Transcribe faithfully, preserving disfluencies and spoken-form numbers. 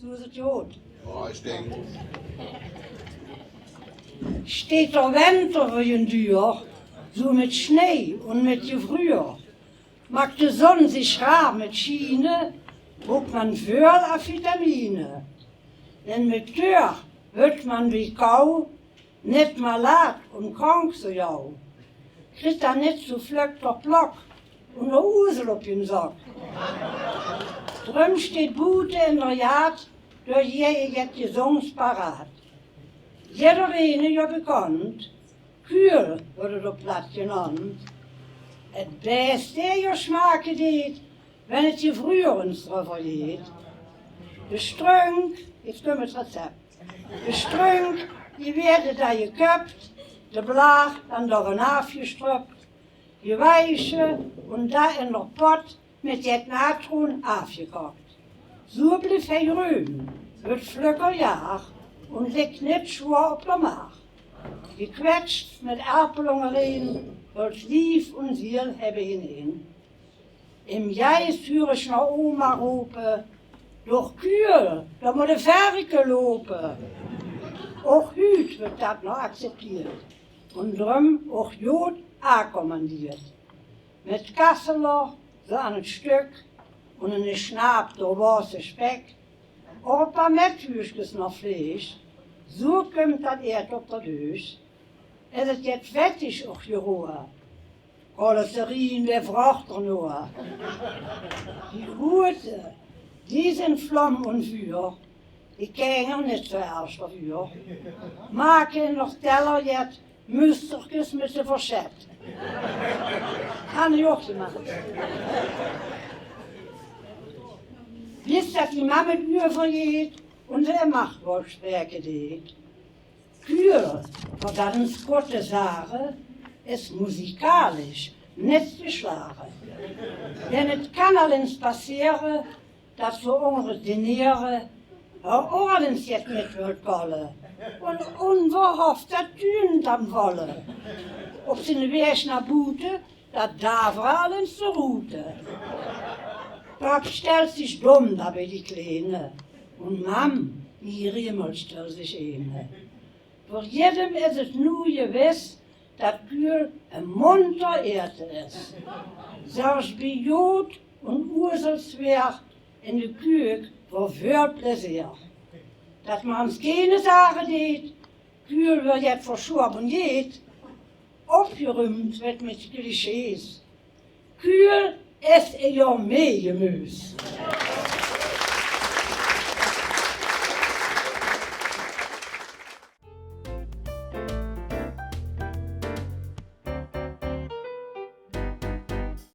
Doe is 't good. Jao, ich dink. Steit d'r winter veur dien deur, zoe mit sjnei un mit jevruur, maak de zon zich raar mit sjiene, bruuk man väöl aan vitamine. En mit deur wuuert man bie kou nit malaat un krank zoe jauw. Kriet dan nit zoe flök d'r plok un d'r oezel op dien zok. Dröm steit boete in d'r jaad, deur jee jet jezongs paraat. Jiddereine jo bekand, kuul wuuert 't op plat jenand. 't Bèste jo sjmake deet, wen 't jevruur ins dröver jeet. De sjtrunk, ich kóm 't recept. De sjtrunk, die weerde dan jeköpt, de blaag dan d'r vanaaf jeströp, jewaosje un dan in d'r pot mit jet natron aafjekokt. Zoe blief hee ruum, wuuert flökker jaag un lik nit zwoor op d'r maag. Jekwetsj mit erpelongerein, wèlt lief un ziel hebbe ineen. Im jeis huur ich nao oma rope: "Doch kuul, dao mót e verke lope." Och huut wuuert dat nog accepteerd un dröm och jood akommandeerd. Mit kasseler, zoe aan 't sjtök, un 'ne sjnaap d'r wasse spek. Och e paar methuuskes nog vleesch, zoe kump dat eet op d'r döös. Es 't jet vettig och jeroe, Cholesterin, wer vraog d'r noa? Die Hoete, die zeen vlam un vuur, die kenge nit zoe erg d'rvuur. Make in d'r teller jet musterkes mit de versjet. Kan ich och gemaak. Wis dat die mam 't ueverjeet un de macht woll spreke deet. Kuul, veur dat ins kort te zage, is muzikalisch nit te sjlage. Denn 't kan al ins passere dat veur ónger 't dinere häör oorlings jet nit wèlt kalle. Un ónverhofs dat duun dan valle. Op zien waeg nao boete, dat davere al ins de roete. Pap sjtèlt zich dóm dao bie die kleine. Un mam, die riemelt sjtèl zich eine. Veur jedem is 't noe jewis dat kuul e monter ete is. Zelfs bie jood un oezelsweer in de kuuk veur väöl plezeer. Dat mer ins kene zage deet, kuul wuuert jet veur sjwoab un jeet, opjerump wuuert mit clichés. Kuul is e joa mei jemuus.